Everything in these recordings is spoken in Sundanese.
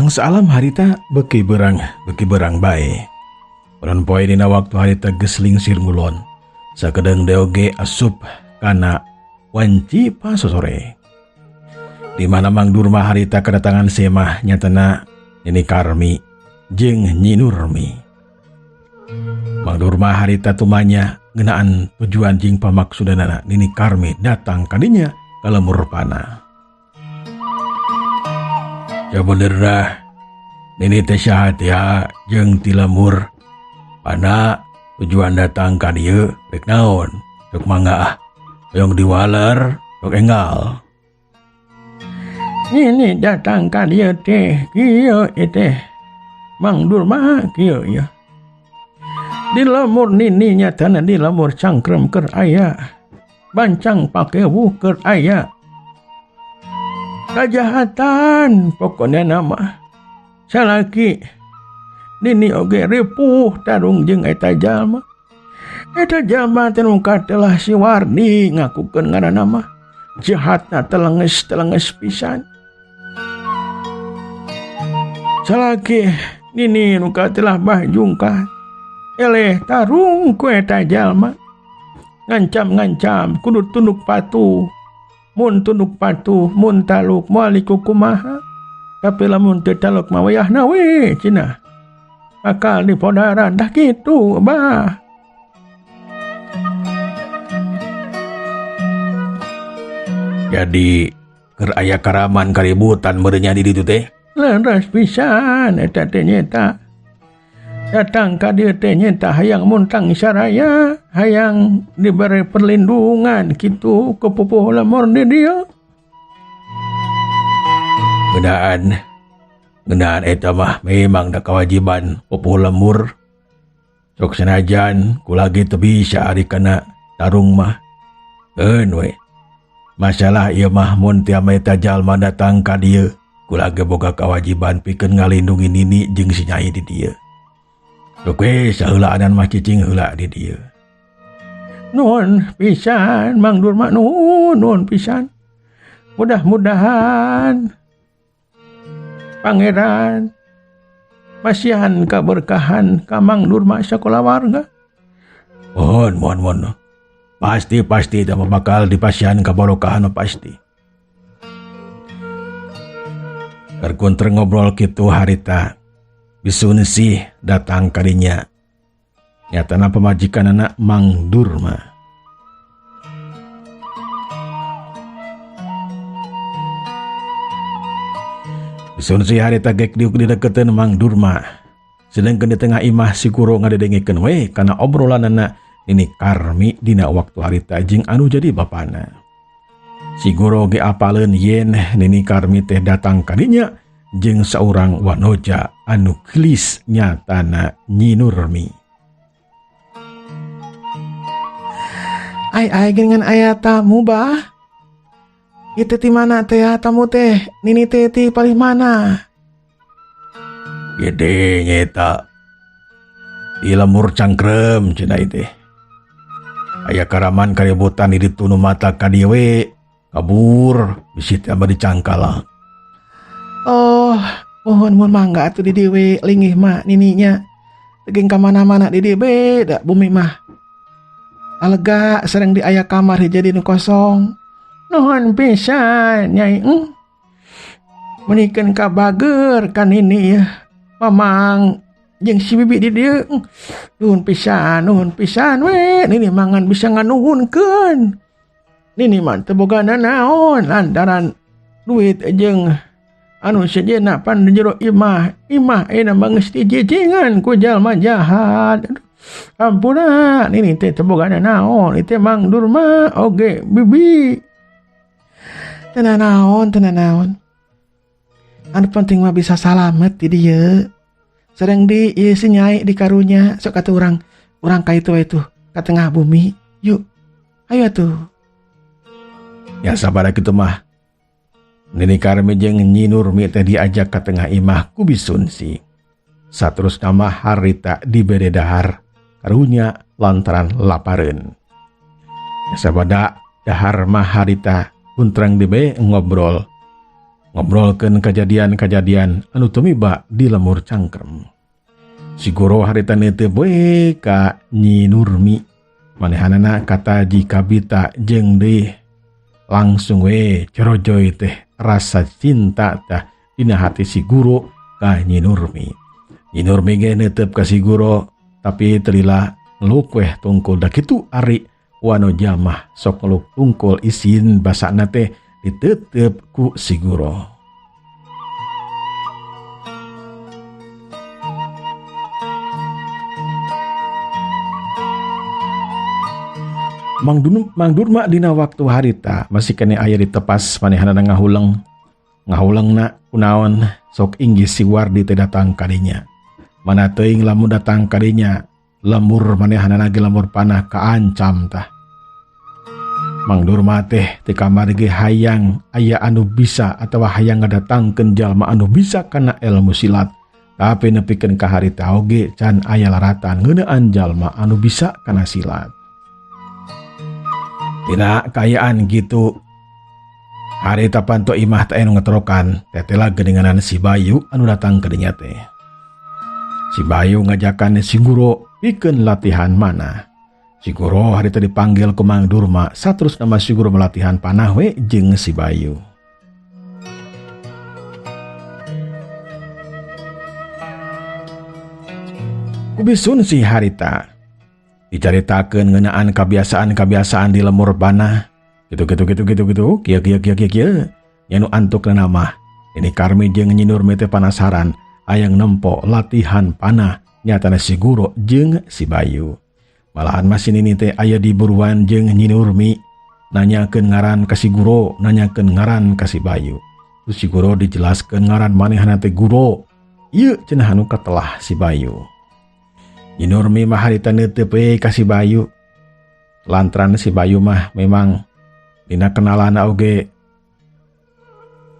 Bangsa alam harita beuki berang bae. Panon poe dina waktu harita geus lingsir ngulon. Sakedeung deui oge asup kana wanci pasosore. Di mana Mang Durma harita kedatangan semah nyatana Nini Karmi jeung Nyi Nurmi. Mang Durma harita tumanya ngeunaan tujuan jeung pamaksudanana Nini Karmi datang kadinya ka lembur pana. Ya bener dah. Nini teh saha teh jeung ti lembur pana tujuan datang ka dieu rek naon? Sok mangga ah. Hoyong diwaler, sok enggal. Nini datang ka dieu teh kieu teh. Mang Durma kieu ya. Di lembur nini nyatana di lembur cangkrem keur aya. Bancang pakewuh keur aya. Kajahatan pokoknya nama. Salaki nini oge ripuh tarung jeung eta jalma. Eta jalma teh nu katelah si Wardi ngakukeun ngaranna mah. Jahatna telenges-telenges pisan. Salaki nini nu katelah bah jungkat. Eleh tarung ku eta jalma. Ngancam-ngancam kudu tunduk patuh. Mun tunduk patuh, mun taluk moal kumaha. Tapi lamun teu taluk mah wayahna we cenah. Bakal dipodaran dah kitu bah. Jadi keur aya karaman kaributan meureun di ditu teh. Leres pisan eta teh nyeta. Datang ka dieu teh nyeta hayang muntang saraya, hayang diberi perlindungan kitu ke pupuh lemur di dieu. Ngeunaan eta mah memang da kewajiban pupuh lemur. Sok sanajan kula ge teu bisa ari kana tarung mah. Eun we. Masalah ieu mah mun tiap eta jalma datang ka dieu, kula ge boga kewajiban pikeun ngalindungi nini jeung si nyai di dieu. Oke, saheulaanan mah cicing heula di dieu. Nuhun pisan Mang Durma, nuhun, nuhun pisan. Mudah-mudahan Pangeran masihan kaberkahan ka Mang Durma sakulawarga. Mohon, mohon, mohon. Pasti, pasti eta mah bakal dipasihan kabarokahan pasti. Keur kuntreng ngobrol kitu harita. Bisun sih datang kadinya. Nyatana pamajikanana Mang Durma. Bisun sih harita gek diuk dideketeun Mang Durma. Sedengkeun di tengah imah si Guru ngadedengikeun we kana obrolanana Nini Karmi dina waktu harita jeung anu jadi bapana. Si Guru ge apaleun yen Nini Karmi teh datang kadinya jeung saurang wanoja anu gelis nyatana Nyi Nurmi. Ai ai geuningan aya tamu bah. Ieu teh ti mana teh ya tamu teh? Nini teh ti palih mana? Gede nyeta. Di lembur cangkrem cenah teh. Aya karaman kaributan di ditu nu mata ka dieu we. Kabur bisi teh bade dicangkala. Oh, mohon mohon mangga atuh di dieu we linggih mah nininya. Tegeng ka mana-mana di dieu be da bumi mah. Alega sareng di aya kamar jadi nu kosong. Nuhun pisan nyai. Menikeun ka bager kan ini ya. Mamang jeung si bibi di dieu. Nuhun pisan, nuhun pisan we. Nini mangan bisa nganuhunkeun. Nini mah teu boga nanaon lantaran duit jeung anu sejenna pan di jero imah. Imah ayeuna mah geus dijijinan ku jalma jahat. Aduh, ampura nini teh teu boga nanaon. Ieu teh Mang Durma oge bibi. Teu nanaon, teu nanaon. Anu penting mah bisa salamet di dieu. Sareng di ieu si nyai di karunya sok atuh urang ka itu we tuh ka tengah bumi. Yuk. Ayo atuh. Ya sabar kitu mah. Nini Karmi jeung Nyi Nurmi teh diajak ka tengah imah ku Bisunsi. Saterusna mah harita dibere dahar karunya lantaran lapareun. Sabada dahar mah harita kuntrang dibe ngobrol. Ngobrolkeun kajadian-kajadian anu tumiba di lemur cangkrem. Si guru harita neuteup we ka Nyi Nurmi. Manehanana kata jika bita jeung deui langsung we corojoy teh rasa cinta tah dina hati si guru ka Nyi Nurmi. Nyi Nurmi ge neuteup ka si guru tapi telilah ngeluk weh tungkul da kitu ari wano jamah sok ngeluk tungkul isin basana teh ditetep ku si guru. Mang Durma dina waktu harita masih kene aya di tepas manehanana ngahuleng. Ngahulengna kunaon sok inggih si Wardi teh datang kadinya. Mana teuing lamun datang kadinya lembur manehanana ge lembur panah kaancam tah. Mang Durma teh ti kamari ge hayang aya anu bisa atawa hayang ngadatangkeun jalma anu bisa kana ilmu silat. Tapi nepikeun ka harita oge can aya laratan ngeunaan jalma anu bisa kana silat. Dina kaayaan gitu harita panto imah teh anu ngeterokan tetela geuninganan si Bayu anu datang ka dinya teh. Si Bayu ngajakan si guru pikeun latihan manah. Si guru harita dipanggil ku Mang Durma saterusna mah si guru melatihan panah we jeung si Bayu. Kubisun si harita dicaritakeun ngeunaan kabiasaan-kabiasaan di lemur panah gitu gitu gitu gitu gitu kieu kieu kieu kieu kieu nya nu antukna mah ini Karmi jeung Nyi Nurmi teh panasaran hayang nempo latihan panah nyatana si guru jeung si Bayu. Malahan masih nini teh aya di buruan jeung Nyi Nurmi nanyakeun ngaran ka si guru, nanyakeun ngaran ka si Bayu. Terus si guru dijelaskeun ngaran manehna teh guru. Ieu cenah anu katelah si Bayu. Nyi Nurmi mah harita neuteup we ka si Bayu. Lantaran si Bayu mah memang dina kenalanna oge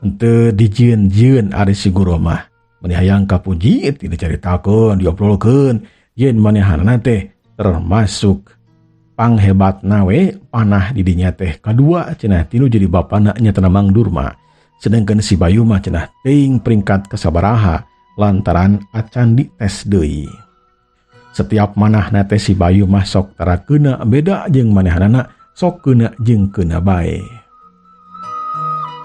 henteu dijieun-jieun ari si guru mah. Meni hayang kapuji teu dicaritakeun, diobrolkeun yen manehanna teh termasuk panghebatna we panah di dinya teh kadua cenah tinu jadi bapana nyatana Mang Durma. Sedangkan si Bayu mah cenah teuing peringkat kasabaraha lantaran acan dites deui. Setiap manahna teh si Bayu mah sok tara keuna beda jeung manehanana sok keuna jeung keuna bae.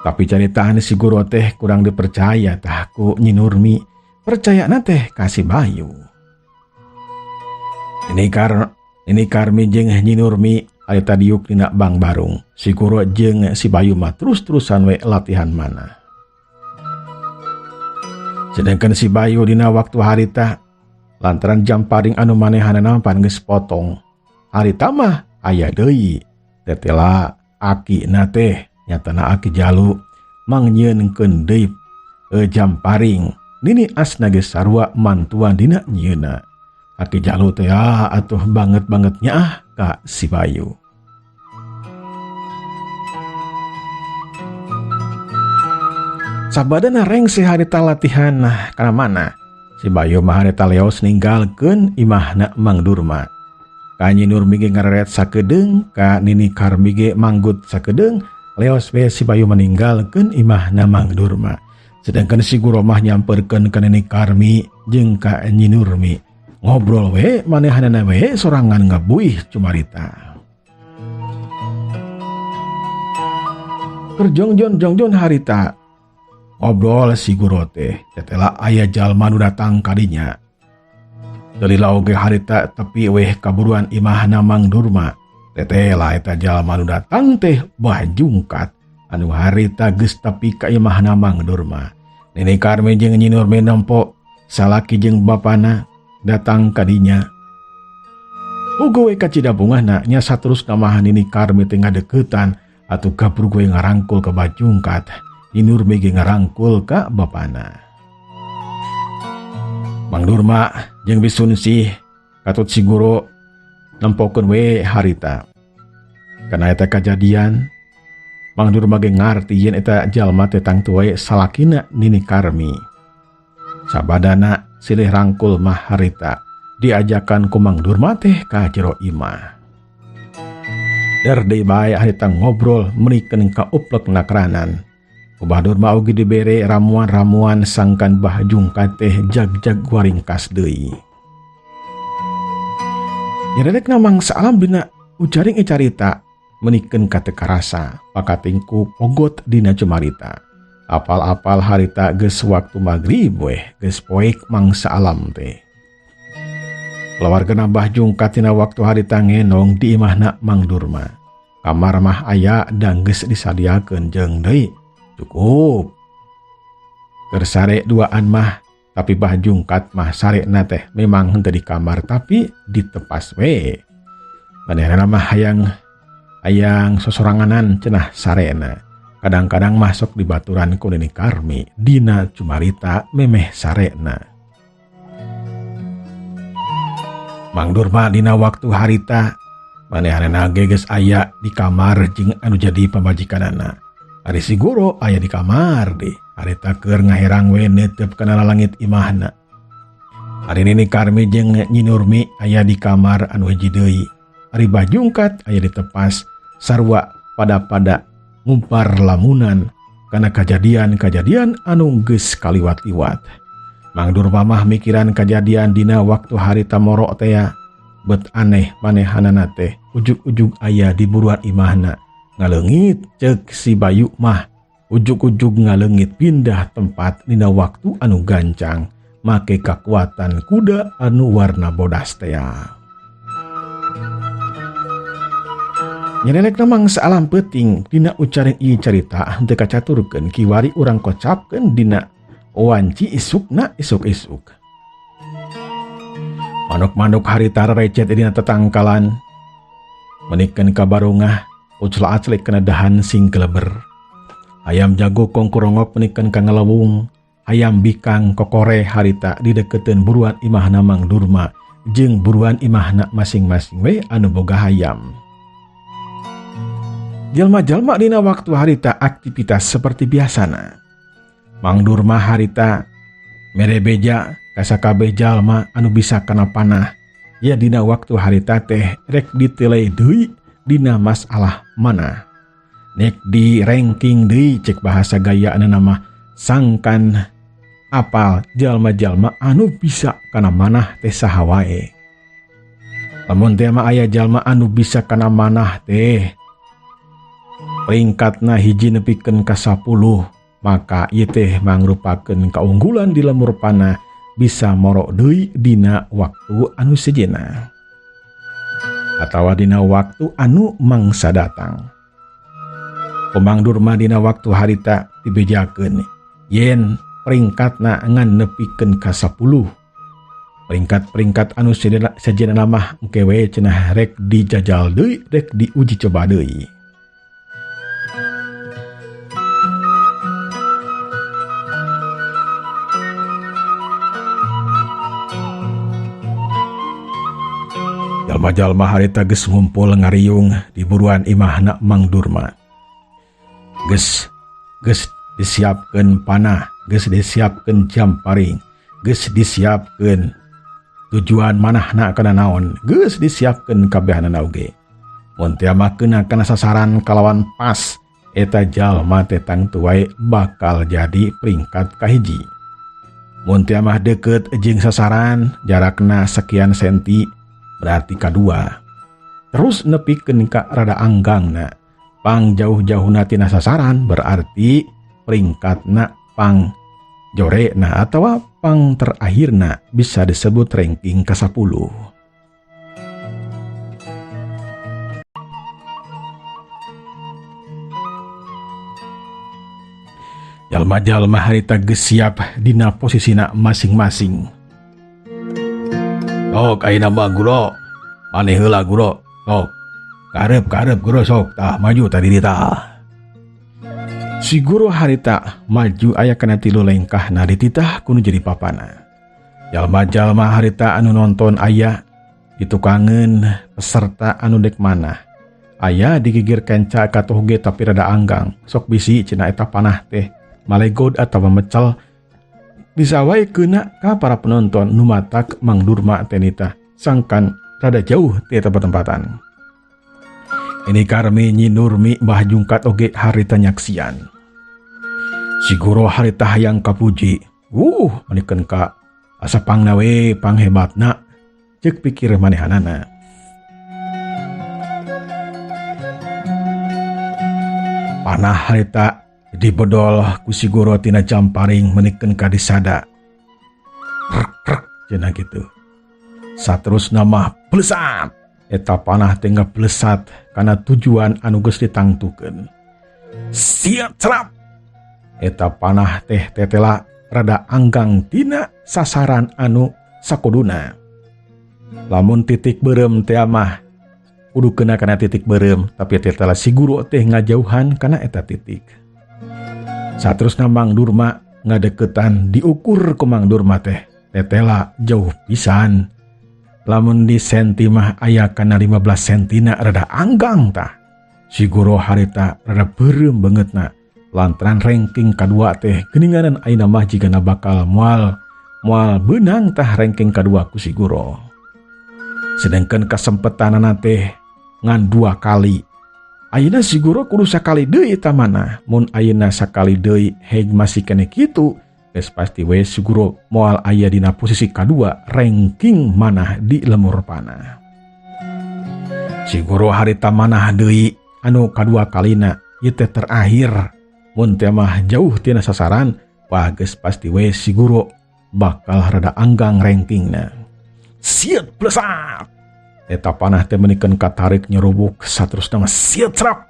Tapi caritaan si guru teh kurang dipercaya tah ku Nyi Nurmi, percayana teh ka si Bayu. Ini Karmi jeung Nyi Nurmi harita diuk dina Bang Barung. Si guru jeung si Bayu mah terus-terusan we latihan mana. Sedangkan si Bayu dina waktu harita lantaran jam paring anu manehanana pan geus potong. Harita mah aya deui. Tetela aki na teh nyatana aki jalu mangnyieunkeun deui jam paring. Nini asna geus sarua mantuan dina nyieuna. Aki jalu teh atuh banget-bangetnya ka si Bayu. Sabadana rengse harita latihan nah kana mana. Si Bayu mah harita leos ninggalkeun imahna Mang Durma. Ka Nyi Nurmi ge ngareret sakedeung, ka Nini Karmi ge manggut sakedeung, leos we si Bayu meninggalkeun imahna Mang Durma. Sedangkan si guru mah nyamperkeun ka Nini Karmi jeung ka Nyi Nurmi. Ngobrol we manehanana we sorangan ngabuih cumarita. Kerjongjon-jongjon harita ngobrol si guru teh tetela aya jalma nu datang kadinya. Delila oge harita tepi weh kaburuan imahna Mang Durma. Tetela eta jalma nu datang teh bajungkat anu harita geus tepi ka imahna Mang Durma. Nini Karmi jeung Nyi Nurmi nempo salaki jeung bapana datang kadinya. Uga we kacida bungahna nya saterusna mah Nini Karmi teh ngadeukeutan atuh gabrug we ngarangkul ka bajungkat. Nyi Nurmi ge ngarangkul ka bapana. Mang Durma jeung Bisun sih katut si guru nempokeun we harita. Kana eta kajadian Mang Durma ge ngarti yen eta jalma teh tangtu wae salakina Nini Karmi. Sabadana silih rangkul mah harita diajakan ku Mang Durma teh ka jero imah. Der deui bae harita ngobrol meunikeun ka uplek nakranan. Ku Bah Durma oge dibere ramuan-ramuan sangkan Bah Jungkat teh jag-jag waringkas deui. Nyeredekna mangsa alam dina ujaring carita menikeun ka teu karasa pakatingku pogot dina cumarita. Apal-apal harita geus waktu magrib weh geus poek mangsa alam teh. Keluarga Bah Jungkat tina waktu harita ngenong di imahna Mang Durma. Kamar mah aya dan geus disadiakeun jeung deui cukup. Keur sare duaan mah tapi Bah Jungkat mah sarena teh memang henteu di kamar tapi ditepas we. Manehna mah hayang sosoranganan cenah sarena. Kadang-kadang masuk di baturan ku Nini Karmi dina cumarita memeh sarena. Mang Durma dina waktu harita manehna ge geus aya di kamar jeung anu jadi pamajikanana. Ari si guru aya di kamar deh. Harita keur ngaherang we neuteup kana lalangit imahna. Ari Nini Karmi jeung Nyi Nurmi aya di kamar anu hiji deui. Ari Bah Jungkat aya di tepas sarua pada-pada ngumpar lamunan kana kajadian-kajadian anu geus kaliwat-liwat. Mang Durma mah mikiran kajadian dina waktu harita morok teh bet aneh manehanana teh ujug-ujug aya di buruan imahna ngaleungit ceuk si Bayu mah ujug-ujug ngaleungit pindah tempat dina waktu anu gancang make kakuatan kuda anu warna bodas teh. Nyelelekna mangsa alam peuting dina ucaring ieu carita henteu kacaturkeun kiwari urang kocapkeun dina wanci isukna isuk-isuk. Manuk-manuk harita recet dina tetangkalan menikeun ka barungah ucla-aclik kana dahan sing keleber. Ayam jago kongkorongok menikeun ka ngalewung, ayam bikang kokore harita dideketeun buruan imahna Mang Durma jeung buruan imahna masing-masing we anu boga hayam. Jalma-jalma dina waktu harita aktivitas seperti biasana. Mang Durma harita mere beja kasakabeh jalma anu bisa kana panah. Ya dina waktu harita teh rek ditelai deui dina masalah mana. Nek di ranking deui cek bahasa gaya anu nama sangkan apal jalma-jalma anu bisa kana manah teh saha wae. Lamun teh mah aya jalma anu bisa kana manah teh peringkatna hiji nepikeun ka 10 maka ieu teh mangrupakeun kaunggulan di lemur panah bisa morok deui dina waktu anu sejenna atawa dina waktu anu mangsa datang. Mang Durma dina waktu harita dibejakeun yen peringkatna ngan nepikeun ka 10. Peringkat-peringkat anu sejenna mah engke we cenah rek dijajal deui rek diuji coba deui. Jalma-jalma harita geus ngumpul ngariung di buruan imahna Mang Durma. Geus disiapkeun panah, geus disiapkeun jamparing, geus disiapkeun tujuan manahna kana naon, geus disiapkeun kabehanana oge. Mun teu mah keuna kana sasaran kalawan pas, eta jalma teh tangtu wae bakal jadi peringkat kahiji. Mun teu mah deukeut jeung sasaran, jarakna sekian senti, berarti kadua. Terus nepikeun ka rada anggangna, pang jauh-jauhna tina sasaran berarti peringkatna pang jorena atawa pang terakhirna bisa disebut ranking ke-10. Jalma-jalma harita geus siap dina posisina masing-masing. Sok ayeuna mah guro, maneh heula guro, sok. Karep guro sok tah maju tadi tah. Si guru harita maju aya kana tilu lengkah na dititah kudu jadi papana. Jalma-jalma harita anu nonton aya ditukangeun peserta anu dek manah. Aya digigir kenca katuh ge tapi rada anggang. Sok bisi cenah eta panah teh malegod atawa mecel. Bisa wae keuna ka para penonton nu matak Mang Durma teh nita sangkan rada jauh ti eta patempatan. Ini Karmi Nyi Nurmi Mbah Jungkat oge harita nyaksian. Si guru harita hayang kapuji. Manikeun ka asa pangna we panghebatna ceuk pikir manehanana. Panah harita dibodol ku si guru tina jamparing menikeun ka disada. Rek rek cenah kitu. Saterusna mah plesat. Eta panah teh ngaplesat kana tujuan anu geus ditangtukeun. Siap cerap. Eta panah teh tetela rada anggang tina sasaran anu sakuduna. Lamun titik beureum teh mah kudu kena kana titik beureum, tapi tetela si guru teh ngajauhan kana eta titik. Saterusna Mang Durma ngadeukeutan diukur ku Mang Durma teh tetela jauh pisan. Lamun di senti mah aya kana 15 sentina rada anggang tah. Si guru harita rada beureum beungeutna lantaran ranking kadua teh geuninganan ayeuna mah jigana bakal moal beunang tah ranking kadua ku si guru. Sedangkan kasempetanana teh ngan 2 kali. Ayeuna si guru kudu sakali deui eta mana. Mun ayeuna sakali deui heg masih keneh kitu, geus pasti we si guru moal aya dina posisi kadua ranking manah di lemur panah. Si guru harita manah deui anu kadua kalina ieu teh terakhir. Mun teh mah jauh tina sasaran, wah geus pasti we si guru bakal rada anggang rankingna. Siet plesat. Eta panah teh menikeun katarik nyerubuk saterusna mah siet serap.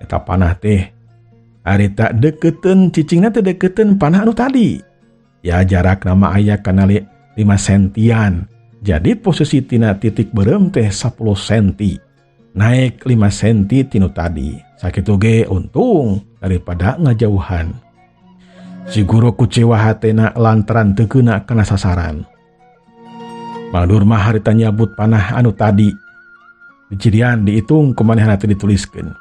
Eta panah teh harita deketeun cicingna teh deketeun panah anu tadi. Ya jarak nama aya kana 5 sentian. Jadi posisi tina titik beureum teh 10 senti. Naik 5 senti tinu tadi. Sakitu ge untung daripada ngajauhan. Si guru kucewa hatena lantaran teu keuna kana sasaran. Mang Durma harita nyabut panah anu tadi. Dijadian dihitung kumanehna teh dituliskeun.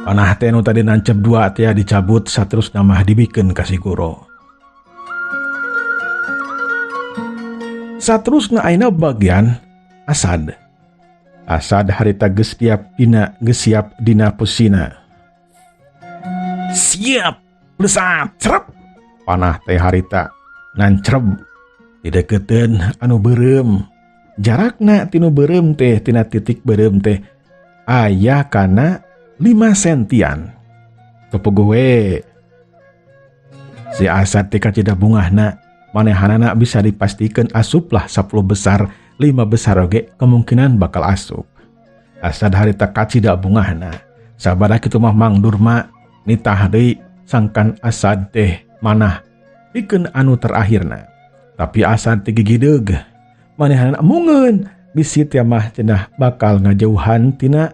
Panah teh anu tadi nancep 2 teh dicabut saterusna mah dibikeun ka si guru. Saterusna ayeuna bagian Asad. Asad harita geus siap dina posisina. Siap, plesat, cerep. Panah teh harita nancreb dideketeun anu beureum. Jarakna tinu beureum teh tina titik beureum teh aya kana 5 sentian. Teu puguh we. Si Asad teh kacida bungahna, manehanana bisa dipastikan asuplah 10 besar, 5 besar oge kemungkinan bakal asup. Asad harita kacida bungahna. Sabada kitu mah Mang Durma nitah deui sangkan Asad teh manah pikeun anu terakhirna. Tapi Asad teh gigideug. Manehanana mungeun bisi teh mah cenah bakal ngajauhan tina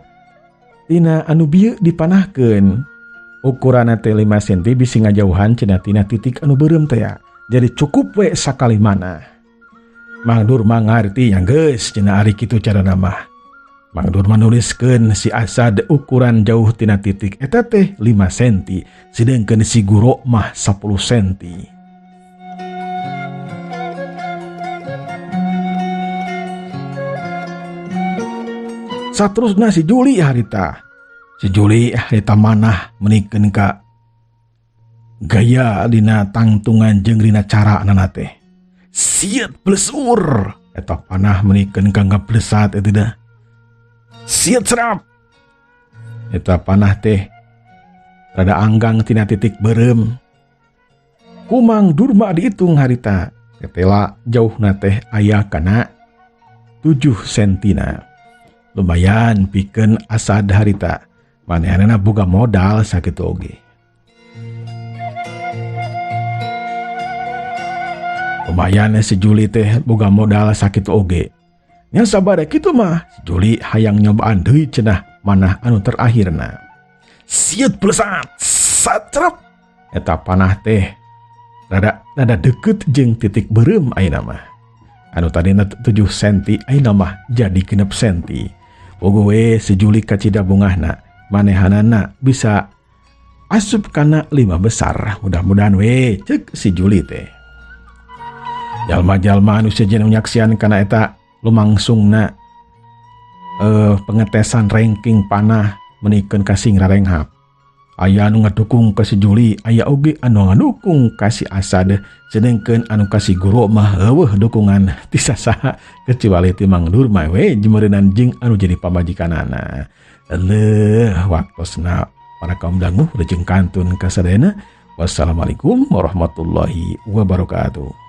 anu bieu dipanahkeun. Ukuranna teh 5 senti bisi ngajauhan cenah tina titik anu beureum teh ya. Jadi cukup we sakali mana. Mang Durma ngarti yang geus cenah ari kitu carana mah. Mang Durma nuliskeun si Asad ukuran jauh tina titik eta teh 5 senti, sedengkeun si guru mah 10 senti. Saterusna si Juli harita. Si Juli harita manah menikeun ka gaya dina tangtungan jeung dina cara nana teh. Siet plesur. Eta panah menikeun ka ngaplesat eta dah. Siet serap. Eta panah teh rada anggang tina titik beureum. Kumang Durma diitung harita. Tetela jauhna teh aya kana 7 sentina. Lumayan pikeun Asad harita. Manehanana boga modal sakitu oge. Lumayan si Juli teh boga modal sakitu oge. Nya sabada kitu mah si Juli hayang nyobaan deui cenah manah anu terakhirna. Siet plesat satrep. Eta panah teh rada deket jeung titik beureum ayeuna mah. Anu tadina 7 senti ayeuna mah jadi 6 senti. Pogo we si Juli kacida bungahna, manehanana bisa asup kana 5 besar. Mudah-mudahan we cek si Juli teh. Jalma-jalma anu sejen nyaksian kana eta lumangsungna pengetesan ranking panah menikeun ka sing rarenghap. Aya anu ngadukung ka si Juli, aya oge anu ngadukung ka si Asad, sedengkeun anu ka si guru mah euweuh dukungan ti sasaha kecuali ti Mang Durma we jemeureunan jeung anu jadi pamajikanana. Leuh waktosna para kaum dangu leujeung kantun ka sadayana. Wassalamualaikum warahmatullahi wabarakatuh.